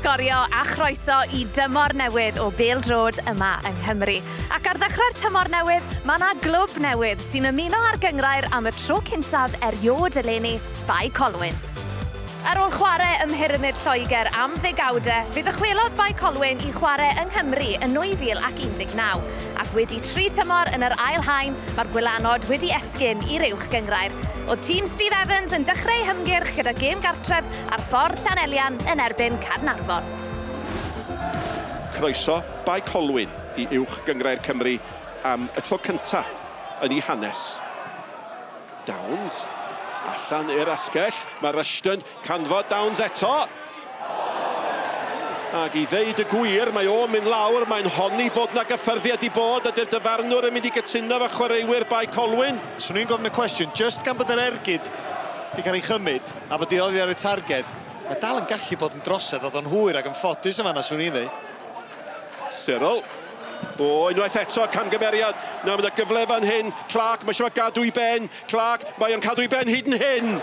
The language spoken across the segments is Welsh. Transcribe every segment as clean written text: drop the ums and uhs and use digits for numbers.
sgorio a chroeso i dymor newydd o bêl-droed yma yng Nghymru. Ac ar ddechrau'r tymor newydd, mae 'na glwb newydd sy'n ymuno â'r gynghrair am y tro cyntaf erioed eleni, Bae Colwyn. Ar ôl chwarae ym Mhyramid Lloegr am ddegawdau, fe ddychwelodd Bae Colwyn i chwarae yng Nghymru yn 2019, ac wedi tri tymor yn yr ail haen, mae'r gwylanod wedi esgyn i'r Uwch Gynghrair. O'dd tîm Steve Evans yn dechrau eu hymgyrch gyda gêm gartref ar ffordd Llanelian yn erbyn Caernarfon. Croeso Bae Colwyn i Uwch Gynghrair Cymru am y tro cyntaf yn ei hanes. Downs allan i'r asgell, mae Rushton canfod Downs eto. Ac i ddeud y gwir, mae o'n mynd lawr, mae'n honni bod 'na gyffyrddiad 'di bod, ydy'r dyfarnwr yn mynd i gytuno efo chwaraewyr Bae Colwyn? Swn i'n gofyn y cwestiwn, jyst gan bod yr ergyd 'di cael ei chymryd a bod hi oddi ar y targed, mae dal yn gallu bod yn drosedd, oedd o'n hwyr ac yn ffodus yn fan'na swn i'n ddeud. Cyril. O, unwaith eto, camgymeriad. Na, mae 'na gyfle fan hyn. Clark, mae eisiau gadw i ben. Clark, mae o'n cadw i ben hyd yn hyn!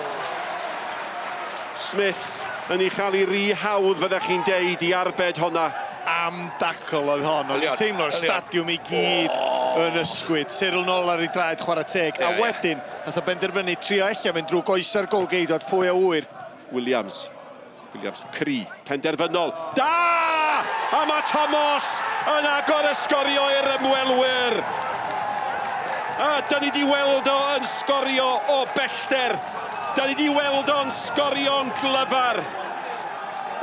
Smith yn ei chael hi ry hawdd fyddech chi'n deud i arbed honna. Am dacl oedd hon, o'n i'n teimlo'r stadiwm i gyd yn ysgwyd. Cyril nôl ar ei draed chwarae teg, a wedyn nath o benderfynu trio ella mynd drwy goesa'r gôl-geidwad, pwy a ŵyr. Williams, Williams, cry, penderfynol, da! A mae Thomas yn agor y sgorio i'r ymwelwyr! A da ni di weld o yn sgorio o bellter. Da ni di weld o'n sgorio'n glyfar.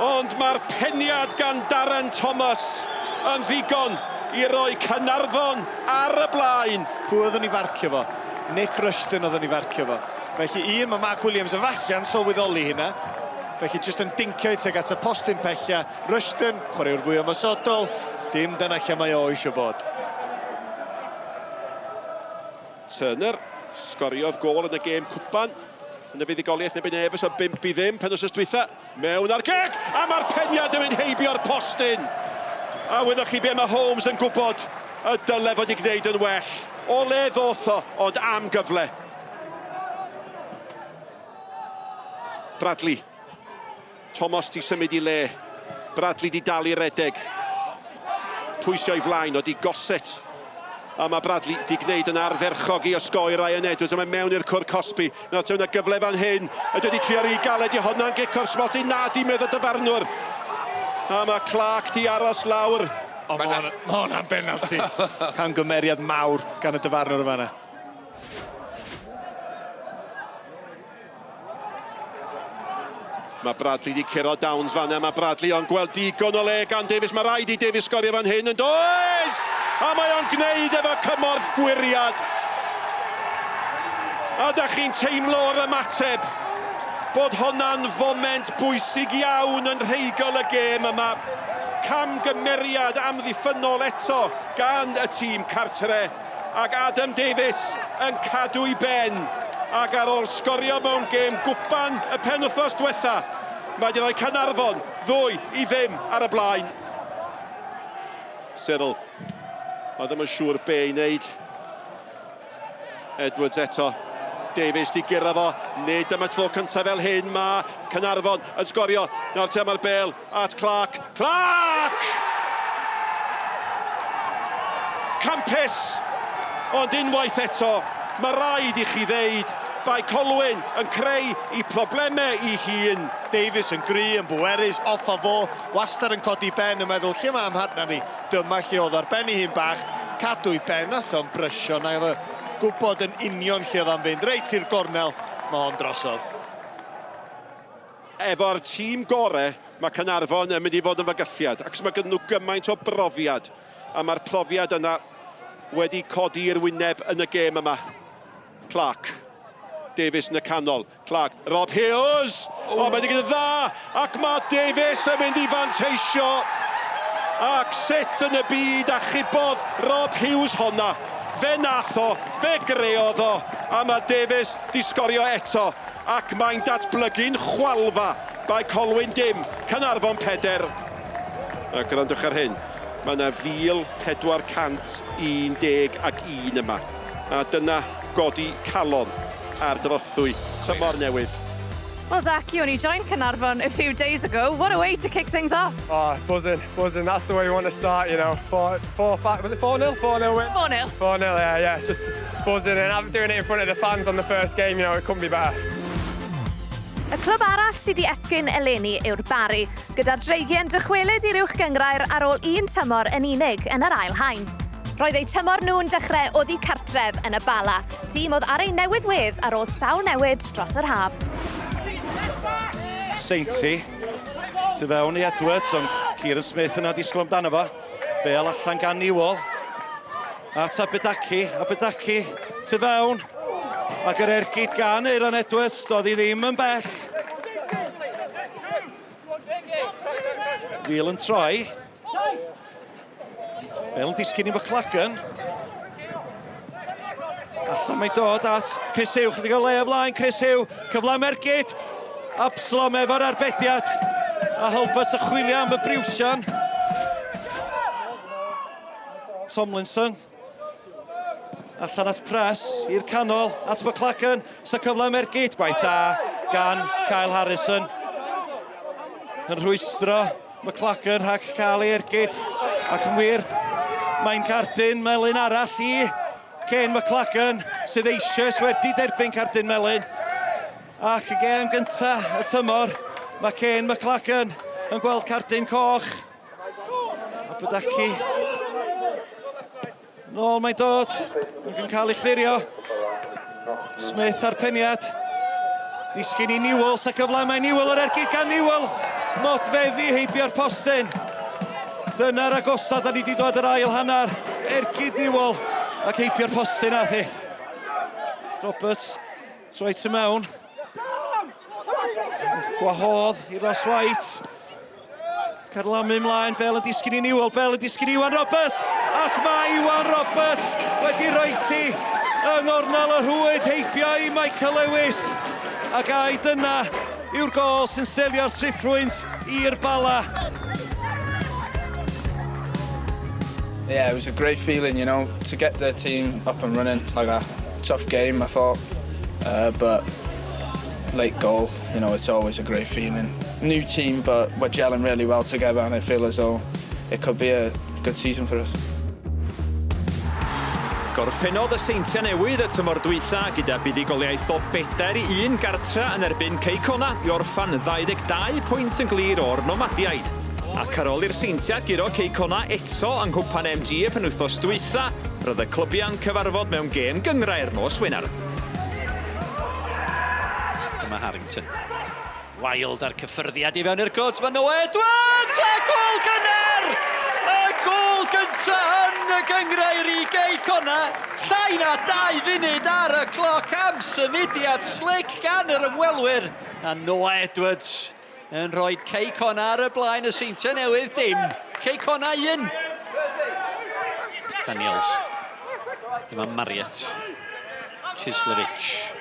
Ond mae'r peniad gan Darren Thomas yn ddigon i roi Caernarfon ar y blaen. Pwy oedd yn ei farcio fo? Nick Rushton oedd yn ei farcio fo. Felly un, mae Mark Williams efalla'n sylweddoli hynna. Felly jyst yn dincio i tuag at y postyn pella. Rushton, chwaraewr fwy ymosodol, dim dyna lle mae o eisiau bod. Turner sgoriodd gôl yn y gêm cwpan yn y fuddugoliaeth yn erbyn Airbus o 5-0 penwythnos dwytha. Mewn ar geg! A mae'r peniad yn mynd heibio'r postyn! A wyddoch chi be mae Holmes yn gwybod y dyle fod i gwneud yn well. O le ddoth o, ond am gyfle. Bradley. Thomas di symud i le. Bradley di dal i redeg. Pwysio i flaen o di Gossett. A mae Bradley di gwneud yn ardderchog i osgoi Ryan Edwards. A mae mewn i'r cwr cosbi. Nawr te yna gyfle fan hyn. Ydy wedi trio rhy galed i honna'n gic o'r smotyn. Na, di meddwl dyfarnwr. A mae Clark di aros lawr. O, mae hwnna'n benalti. Camgymeriad mawr gan y dyfarnwr yn fanna. Mae Bradley di curo Downs fanna, mae Bradley o'n gweld digon o le gan Davies, mae rhaid i Davies sgorio fan hyn yn does! A mae o'n gwneud efo cymorth gwyriad. A da chi'n teimlo o'r ymateb bod honna'n foment bwysig iawn yn rheigol y gêm yma. Camgymeriad amddiffynnol eto gan y tîm cartre. Ac Adam Davies yn cadw i ben, ac ar ôl sgorio mewn gêm gwpan y penwythnos dwetha, mae wedi rhoi Caernarfon 2-0 ar y blaen. Cyril, mae ddim yn siŵr be i wneud. Edwards eto. Davies di guro fo, nid am y tro cyntaf fel hyn, mae Caernarfon yn sgorio. Nawr te mae'r bel At Clark. Clark! Campus! Ond unwaith eto, mae rhaid i chi ddeud, Bae Colwyn yn creu i problemau i hun. Davies yn gry, yn bwerus, off a fo, wastad yn codi ben yn meddwl lle mae 'mhartner i? Dyma lle oedd o ar ben ei hun bach, cadw i ben, nath o'm brysio, nag oedd o gwybod yn union lle oedd o'n fynd, reit i'r gornel, mae hon drosodd. Efo'r tîm gore, mae Caernarfon yn mynd i fod yn fygythiad, ac mae gyda nhw gymaint o brofiad, a mae'r profiad yna wedi codi i'r wyneb yn y gêm yma. Clark. Davies yn y canol. Clark. Rob Hughes! O, oh, mae wedi gwneud dda! Ac mae Davies yn mynd i fanteisio. Ac sut yn y byd achubodd Rob Hughes honna? Fe nath o, fe greodd o, a mae Davies di sgorio eto. Ac mae'n datblygu'n chwalfa. Bae Colwyn dim, Caernarfon 4. A gwrandwch ar hyn, mae yna 1,411 yma. A dyna godi calon ar drothwy tymor newydd. Well, Zach, you only joined Caernarfon a few days ago. What a way to kick things off. Oh, buzzing, buzzing. That's the way we want to start, you know. 4, 4, 5, was it 4-0? 4-0 win? 4-0. 4-0, yeah. Just buzzing and I'm doing it in front of the fans on the first game, you know, it couldn't be better. Y clwb arall sydd wedi esgyn eleni yw'r Barri, gyda'r Dreigiau'n dychwelyd i'r uwch gynghrair ar ôl un tymor yn unig yn yr ail haen. Roedd eu tymor nhw'n dechrau oddi cartref yn y Bala, tîm oedd ar ei newydd wedd ar ôl sawl newid dros yr haf. Sainty, tu fewn i Edwards, ond Kieran Smith yna disgwyl amdano fo. Bêl allan gan Newell. At Abedaki, Abedaki, tu fewn. Ac yr ergyd gan Aaron Edwards, doedd hi ddim yn bell. Fil yn troi. Bêl yn disgyn i McLagan. Allan mae'n dod at Chris Hugh, chydig o le o flaen Chris Hugh. Cyfle am ergyd. Absalom efo'r arbediad. A Hulbert yn chwilio am y briwsion. Tomlinson. Allan at Press, i'r canol, at McLagan. Sa cyfle am ergyd. Gwaith da gan Kyle Harrison. Yn rhwystro McLagan rhag cael ei ergyd. Ac yn wir, mae'n cardyn melyn arall i Ken McLagan, sydd eisoes wedi derbyn cardyn melyn. Ac y gêm gyntaf y tymor, mae Ken McLagan yn gweld cardyn coch. A Bydaki. Nôl mae'n dod, yn cael ei chlirio. Smith ar peniad. Ddisgyn i Newell, sa cyfle mae Newell yr ergyd gan Newell. Modfeddi heibio'r postyn. Dyna'r agosa da ni wedi dod yr ail hanner. Ergyd Newell ac heibio'r postyn ath hi. Roberts, troi tu mewn. Gwahodd i Ross White. Carlamu ymlaen, Bel yn disgyn i Newell, Bel yn disgyn i Iwan Roberts, ac mae Iwan Roberts wedi rhoi ti yng ngornel y rhwyd heibio i Michael Lewis. Ac ai dyna yw'r gol sy'n selio'r triphwynt i'r Bala. Yeah, it was a great feeling, to get the team up and running like that. Tough game, I thought, but late goal, it's always a great feeling. New team, but we're gelling really well together, and I feel as though it could be a good season for us. Gorffennodd y Seintiau Newydd y tymor dwytha gyda buddugoliaeth o 4-1 gartra yn erbyn Cei Connah i orffan 22 pwynt yn glir o'r Nomadiaid. Ac ar ôl i'r Seintiau guro Cei Connah eto yng Nghwpan MG y penwythnos dwytha, roedd y clybiau'n cyfarfod mewn gêm gynghrair nos Wener. Dyma Harrington. Wild a'r cyffyrddiad i fewn i'r cwrt. Mae Noah Edwards a gôl gynnar! Y gôl gynta yn y gynghrair i Gei Connah. Llai na 2 funud ar y cloc am symudiad slick gan yr ymwelwyr. A Noah Edwards yn rhoi Cei Connah ar y blaen, y Seintiau Newydd dim. Cei Connah 1. Daniels. Dyma Marriott. Chislovich.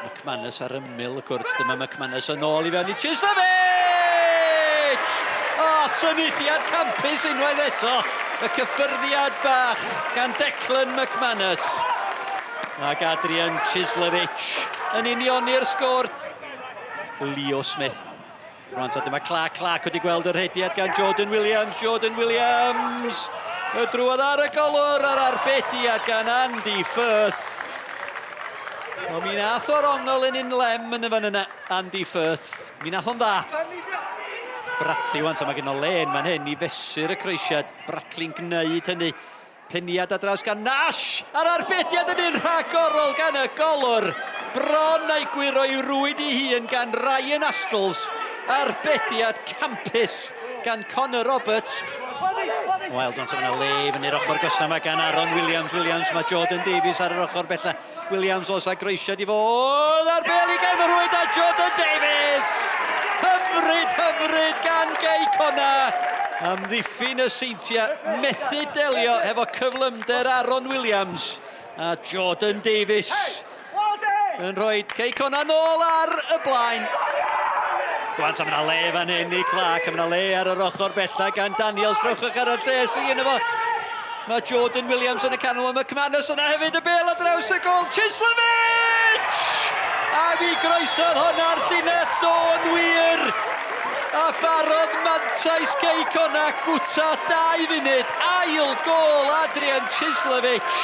McManus ar ymyl y cwrt. Dyma McManus yn ôl i fewn i Chislovich! O, symudiad campus unwaith eto. Y cyffyrddiad bach gan Declan McManus. Ac Adrian Chislovich yn unioni'r sgôr. Leo Smith. Rwan ta dyma Clark. Clark wedi gweld yr rhediad gan Jordan Williams. Jordan Williams! Y drwodd ar y golwr a'r arbediad gan Andy Firth. O, mi nath o'r ongl yn un lem yn y fan yna, Andy Firth. Mi nath o'n dda. Bradley wan, mae gen o len fan hyn i fesur y croesiad. Bradley'n gwneud hynny. Peniad ar draws gan Nash! A'r arbediad yn un rhagorol gan y golwr. Bron a'i gwyro i'w rwyd ei hun gan Ryan Astles. Arbediad campus gan Connor Roberts. Wild ond yna le fyny'r ochr gosa yma gan Aaron Williams. Williams, mae Jordan Davies ar yr ochr bella. Williams os a groesiad i fod ar bel i gefn y rwyd a Jordan Davies! Hyfryd, hyfryd gan Gei Connah. Amddiffyn y Seintiau methu delio efo cyflymder Aaron Williams a Jordan Davies yn rhoi Cei Connah nôl ar y blaen. Gwant am yna le fan hyn i Clark, am yna le ar yr ochr bella gan Daniels, drwchwch ar y lle sydd yna fo. Mae Jordan Williams yn y canol, mae McManus yna hefyd, y bel ar draws y gol, Chislovich! A mi groesodd honna'r llinell do'n wir! A barodd mantais Cei Connah gwta 2 funud. Ail gôl Adrian Chislovich.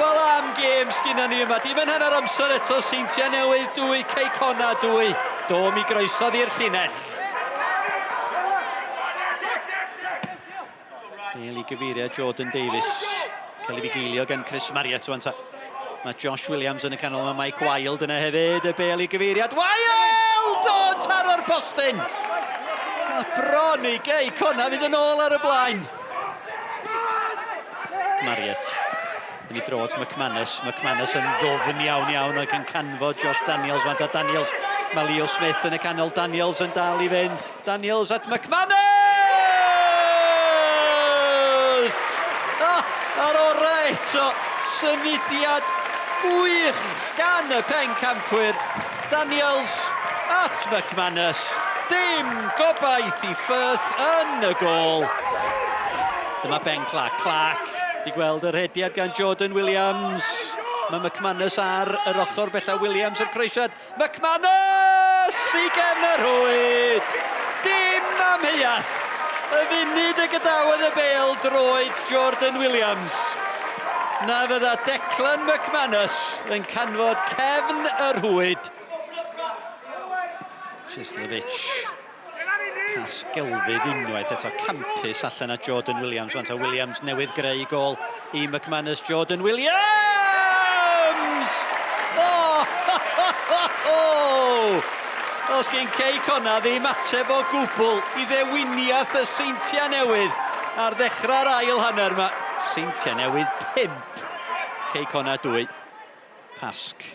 Wel am gêm sgynna ni yma. Dim yn hanner amser eto, Seintiau Newydd 2, Cei Connah 2. Do mi groesodd i'r llinell. Bale i gyfeiriad Jordan Davies. Cael ei fugeilio gan Chris Marriott wan ta. Mae Josh Williams yn y canol, mae Mike Wilde yna hefyd. Y bel i gyfeiriad Wilde! O, taro'r postyn! A bron i Gei Connah fydd yn ôl ar y blaen. Marriott yn ei dro at McManus. McManus yn ddofn iawn iawn ac yn canfod Josh Daniels. Fan ta Daniels. Mae Leo Smith yn y canol. Daniels yn dal i fynd. Daniels at McManus! Ah, a'r orau eto, symudiad gwych gan y pencampwyr. Daniels at McManus. Dim gobaith i Firth yn y gôl. Dyma Ben Clark. Clark di gweld y rhediad gan Jordan Williams. Mae McManus ar yr ochr bella Williams yr croesiad. McManus i gefn y rhwyd! Dim amheuaeth! Y funud y gadawodd y bêl droed Jordan Williams. Na fydda Declan McManus yn canfod cefn y rhwyd. Sislovich. Pas gelfydd unwaith eto campus allan at Jordan Williams. Rwan ta Williams newydd greu gol i McManus. Jordan Williams! Oh, ho, ho, ho, ho! Os gen Cei Connah ddim ateb o gwbl i ddewiniaeth y Seintiau Newydd ar ddechrau'r ail hanner yma. Seintiau Newydd 5, Cei Connah 2. Pasg.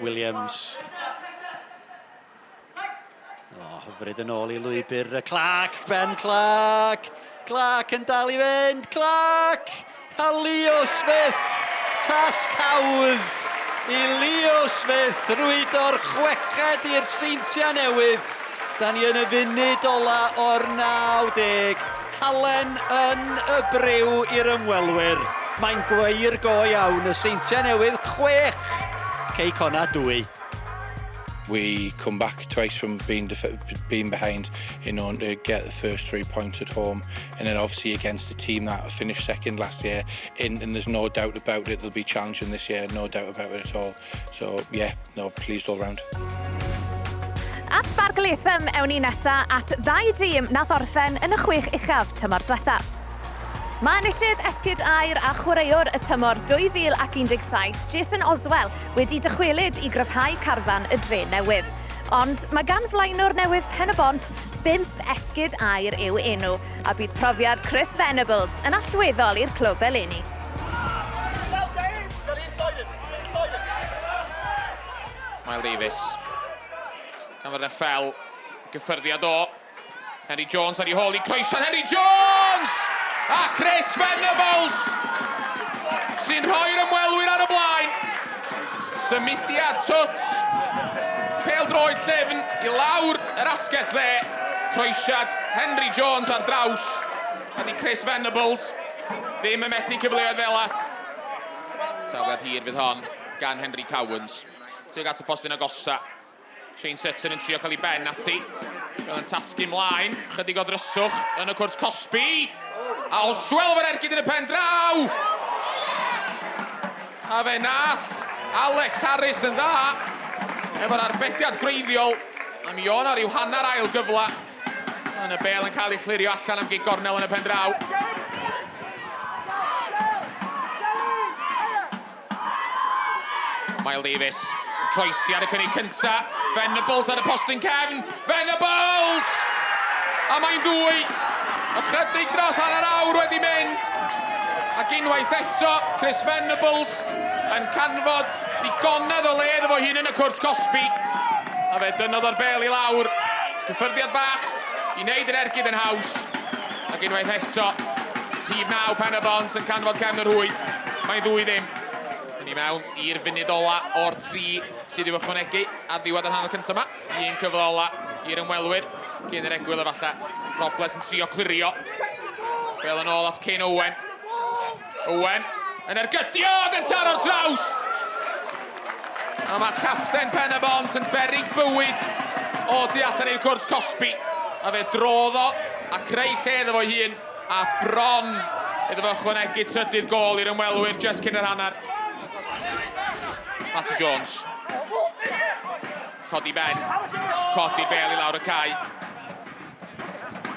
Williams. O, hyfryd yn ôl i lwybr y Clark, Ben Clark. Clark yn dal i fynd, Clark! A Leo Smith, tasg hawdd i Leo Smith rwydo'r chweched i'r Seintiau Newydd. Da ni yn y funud ola o'r 90. Halen yn y briw i'r ymwelwyr. Mae'n gweir go iawn, y Seintiau Newydd 6, Cei Connah 2. We come back twice from being being behind, you know, to get the first three points at home, and then obviously against the team that finished second last year. In, and there's no doubt about it, they'll be challenging this year, no doubt about it at all. So yeah, no, pleased all round. At Barc Latham ewn ni nesa at ddau dîm nath orffen yn y chwech uchaf tymor diwetha. Mae enillydd Esgid Aur a chwaraewr y tymor 2017, Jason Oswell, wedi dychwelyd i gryfhau carfan y Dre Newydd. Ond mae gan flaenwr newydd Pen-y-bont bump esgid aur i'w enw, a bydd profiad Chris Venables yn allweddol i'r clwb eleni. Miles Davies. Gan fod yna ffel gyffyrddiad o. Henry Jones ar ei hôl i croesiad Henry Jones! A Chris Venables sy'n rhoi'r ymwelwyr ar y blaen. Symudiad twt. Pêl droed llyfn i lawr yr asgell dde. Croesiad Henry Jones ar draws. A di Chris Venables ddim yn methu cyfleoedd fel la. Tafliad hir fydd hon gan Henry Cowans. Tuag at y postyn agosa. Shane Sutton yn trio cael ei ben ati. Fel yn tasgu mlaen, chydig o ddryswch yn y cwrt cosbi. A Oswell efo'r ergyd yn y pen draw! A fe nath Alex Harris yn dda efo'r arbediad gwreiddiol. A mi o'n ar ryw hanner ail gyfle. Yn y bel yn cael ei chlirio allan am gig gornel yn y pen draw. Miles Davies, croesi ar y cynnig cynta. Venables ar y postyn cefn. Venables! A mae'n ddwy. Ychydig dros hanner awr wedi mynd. Ac unwaith eto, Chris Venables yn canfod digonedd o le iddo fo hun yn y cwrt cosbi. A fe dynnodd o'r bel i lawr. Cyffyrddiad bach i wneud yr ergyd yn haws. Ac unwaith eto, rhif 9 Pen-y-bont yn canfod cefn y rhwyd. Mae'n ddwy ddim. Yn i mewn i'r funud ola o'r tri sydd i'w ychwanegu ar ddiwedd yr hanner cyntaf yma. Un cyfle ola i'r ymwelwyr cyn yr egwyl efallai. Robles yn trio clirio. Bel yn ôl at Kane Owen. Owen yn ergydio ac yn taro'r trawst! A mae capten Pen-y-bont yn beryg bywyd o du allan i'r cwrt cosbi. A fe drodd o a creu lle iddo fo'i hun a bron iddo fo ychwanegu trydydd gôl i'r ymwelwyr jyst cyn yr hanner. Matty Jones. Codi ben. Codi'r bêl i lawr y cae.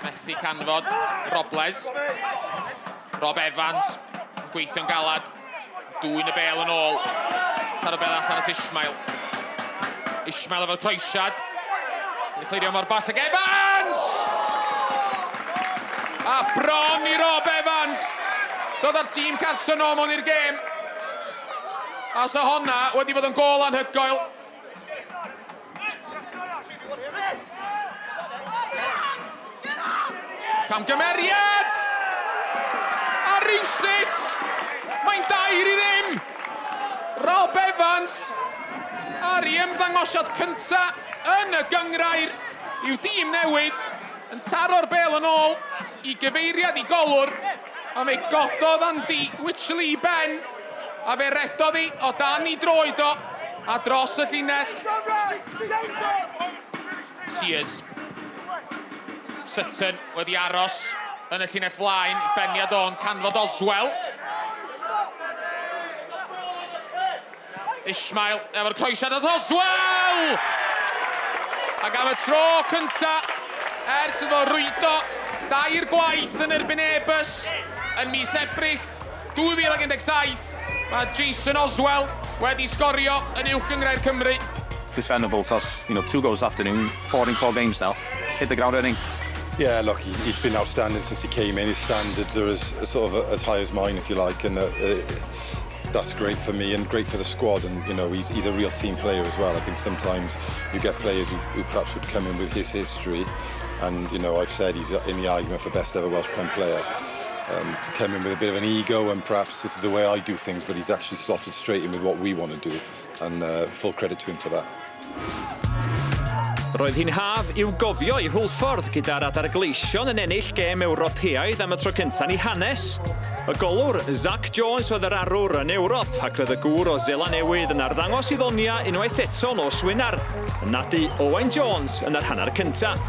Methu canfod Robles. Rob Evans yn gweithio'n galad. Dwyn y bêl yn ôl. Taro bêl allan at Ishmael. Ishmael efo'r croesiad. Wedi clirio mor bell ag Evans! A bron i Rob Evans dod â'r tîm cartre nôl mewn i'r gêm. A sa honna wedi bod yn gôl anhygoel. Camgymeriad! A rywsut, mae'n 2-0. Rob Evans ar ei ymddangosiad cynta yn y gynghrair i'w dîm newydd yn taro'r bêl yn ôl i gyfeiriad i golwr a fe gododd Andy Wycherley i ben a fe redodd hi o dan i droed o a dros y llinell. Sears. Sutton wedi aros yn y llinell flaen, beniad o'n canfod Oswell. Ishmael efo'r croesiad at Oswell! Ac am y tro cynta ers iddo rwydo dair gwaith yn erbyn Airbus yn mis Ebrill 2017, mae Jason Oswell wedi sgorio yn Uwch Gynghrair Cymru. Chris Venables has, 2 goals this afternoon, 4 in 4 games now. Hit the ground running. Yeah, look, he's been outstanding since he came in. His standards are as sort of as high as mine, if you like, and that's great for me and great for the squad. And he's a real team player as well. I think sometimes you get players who perhaps would come in with his history, and I've said he's in the argument for best ever Welsh Prem player. To come in with a bit of an ego and perhaps this is the way I do things, but he's actually slotted straight in with what we want to do, and full credit to him for that. Roedd hi'n haf i'w gofio i Hwlffordd gyda'r Adar Gleision yn ennill gêm Ewropeaidd am y tro cyntaf yn ei hanes. Y golwr Zach Jones oedd yr arwr yn Ewrop ac roedd y gŵr o Seland Newydd yn arddangos ei ddonia unwaith eto nos Wener, yn nadu Owain Jones yn yr hanner cyntaf.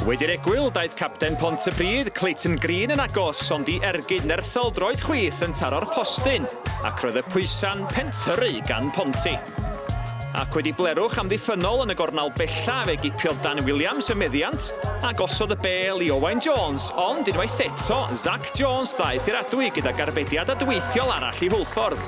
Wedi'r egwyl, daeth capten Pontypridd, Clayton Green yn agos, ond i ergyd nerthol droed chwith yn taro'r postyn, ac roedd y pwysa'n pentyrru gan Ponty. Ac wedi blerwch amddiffynnol yn y gornel bella, fe gipiodd Dan Williams y meddiant a gosod y bêl i Owain Jones, ond unwaith eto, Zach Jones ddaeth i'r adwy gyda garbediad adweithiol arall i Hwlffordd.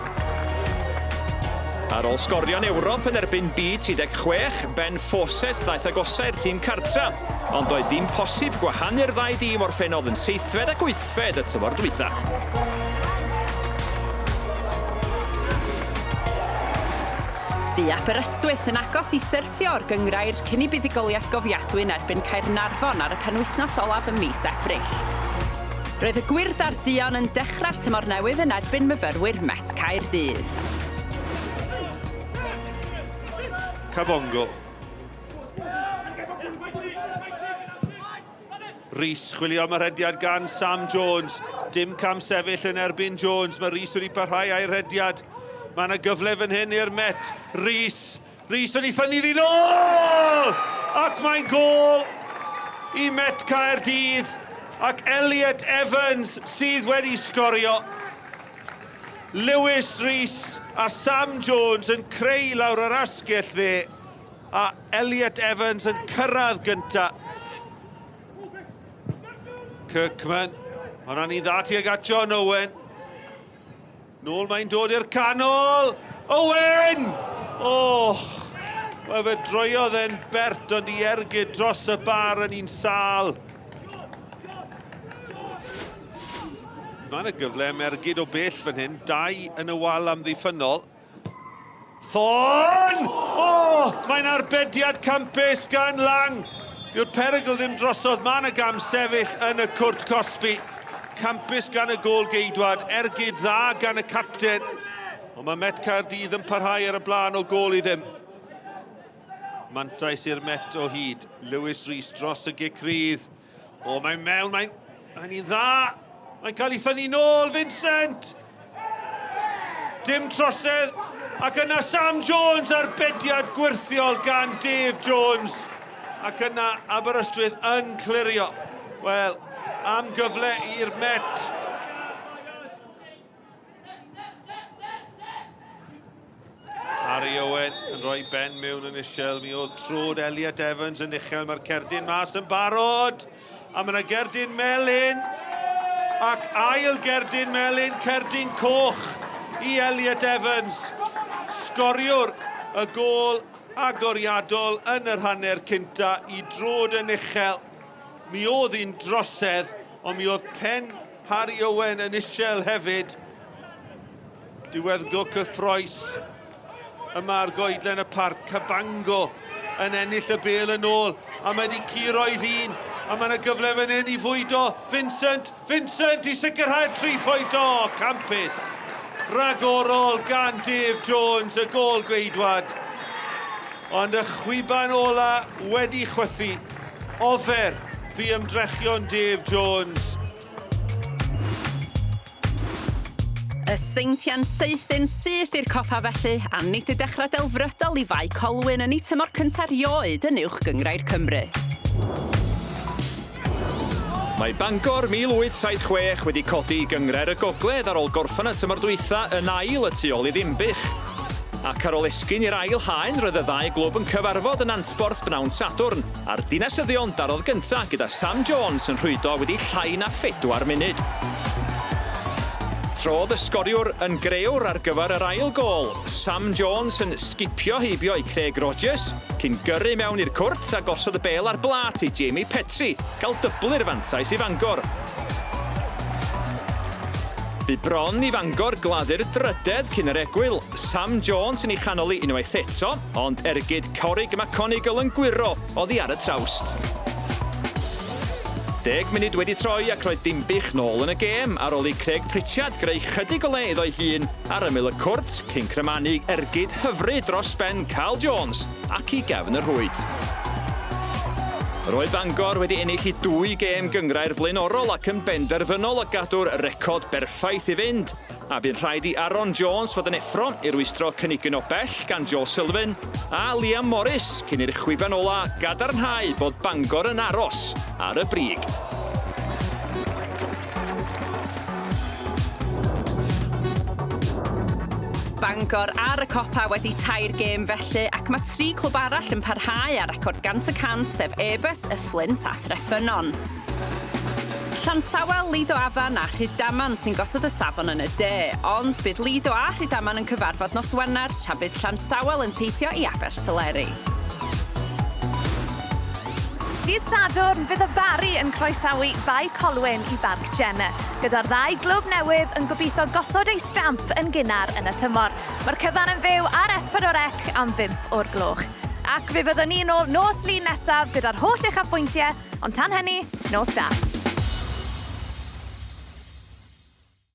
Ar ôl sgorio yn Ewrop yn erbyn B36, Ben Fawcett ddaeth agosa i'r tîm cartra, ond doedd dim posib gwahanu'r ddau dîm orffennodd yn seithfed ac wythfed y tymor dwytha. Bu Aberystwyth yn agos i syrthio o'r gynghrair cyn i buddugoliaeth gofiadwy yn erbyn Caernarfon ar y penwythnos olaf ym mis Ebrill. Roedd y Gwyrdd a'r Duon yn dechrau'r tymor newydd yn erbyn myfyrwyr Met Caerdydd. Kabongo. Rhys chwilio am y rhediad gan Sam Jones. Dim cam sefyll yn erbyn Jones. Mae Rhys wedi parhau â'i rhediad. Mae yna gyfle fan hyn i'r Met. Rhys. Rhys yn ei ffynnu ddi nôl! Ac mae'n gôl i Met Caerdydd. Ac Elliot Evans sydd wedi sgorio. Lewis Rhys a Sam Jones yn creu lawr yr asgell dde. A Elliot Evans yn cyrraedd gynta. Kirkman, hwnna'n un dda tuag at John Owen. Nôl mae'n dod i'r canol. Owen! Oh, wel fe droiodd e'n bert ond i ergyd dros y bar yn un sâl. Mae yna gyfle am ergyd o bell fan hyn. 2 yn y wal amddiffynnol. Thorne! Oh, mae'n arbediad campus gan Lang. Dyw'r perygl ddim drosodd. Mae yna gam sefyll yn y cwrt cosbi. Campus gan y gôl geidwad, ergyd dda gan y capten. Ond mae Met Caerdydd yn parhau ar y blaen o gôl i ddim. Mantais i'r Met o hyd. Lewis Rhys dros y gic rydd. O, mae'n mewn, mae'n un dda. Mae'n cael ei thynnu nôl, Vincent! Dim trosedd. Ac yna Sam Jones arbediad gwyrthiol gan Dave Jones. Ac yna Aberystwyth yn clirio. Wel, am gyfle i'r Met. Harry Owen yn rhoi ben mewn yn uchel. Mi oedd trod Elliot Evans yn uchel. Mae'r cerdyn mas yn barod. A mae yna gerdyn melyn. Ac ail gerdyn melyn, cerdyn coch i Elliot Evans. Sgoriwr y gôl agoriadol yn yr hanner cynta i drod yn uchel. Mi oedd hi'n drosedd, ond mi oedd pen Harry Owen yn uchel hefyd. Diweddglo cyffroes yma ar goedlen y parc. Cabango yn ennill y bêl yn ôl, a mae wedi curo ei ddyn, a mae yna gyfle fan hyn i fwydo Vincent, Vincent i sicrhau'r tri phwynt, o, campus! Rhagorol gan Dave Jones, y gôl gweidwad. Ond y chwiban ola wedi chwythu. Ofer fu ymdrechion Dave Jones. Y Seintiau'n saethu'n syth i'r copa felly, a nid y dechrau delfrydol i Fae Colwyn yn eu tymor cyntaf erioed yn Uwch Gynghrair Cymru. Mae Bangor 1876 wedi codi i Gynghrair y Gogledd ar ôl gorffen y tymor dwytha yn ail y tu ôl i Ddinbych. Ac ar ôl esgyn i'r ail haen roedd y ddau glwb yn cyfarfod yn Nantporth bnawn Sadwrn, a'r Dinasyddion darodd gynta gyda Sam Jones yn rhwydo wedi llai na phedwar munud. Trodd y sgoriwr yn grëwr ar gyfer yr ail gôl, Sam Jones yn sgipio heibio i Craig Rogers, cyn gyrru mewn i'r cwrt a gosod y bêl ar blât i Jamie Petrie gael dyblu'r fantais i Fangor. Bu bron i Fangor gladdu'r drydedd cyn yr egwyl, Sam Jones yn ei chanol i unwaith eto, ond ergyd Corrig McConigle yn gwyro oddi ar y trawst. Deg munud wedi troi ac roedd Dinbych nôl yn y gêm ar ôl i Craig Pritchard greu chydig o le iddo'i hun ar ymyl y cwrt cyn crymanu ergyd hyfryd dros ben Carl Jones ac i gefn y rhwyd. Roedd Bangor wedi ennill i dwy gêm gynghrair flaenorol ac yn benderfynol o gadw'r record berffaith i fynd, a bu'n rhaid i Aaron Jones fod yn effro i rwystro cynigyn o bell gan Joe Sullivan a Liam Morris cyn i'r chwiban ola gadarnhau bod Bangor yn aros ar y brig. Bangor ar y copa wedi tair gêm felly, ac mae tri clwb arall yn parhau ar record 100%, sef Airbus, y Fflint a Threffynnon. Llansawel, Lido Afan a Rhydaman sy'n gosod y safon yn y de, ond bydd Lido a Rhydaman yn cyfarfod nos Wener, tra bydd Llansawel yn teithio i Abertyleri. Dydd Sadwrn, fydd y Barri yn croesawu Bae Colwyn i Barc Jenner, gyda'r ddau glwb newydd yn gobeithio gosod eu stamp yn gynnar yn y tymor. Mae'r cyfan yn fyw ar S4C am 5 o'r gloch. Ac fe fyddwn ni nôl nos Lun nesaf gyda'r holl uchafbwyntiau, ond tan hynny, nos da.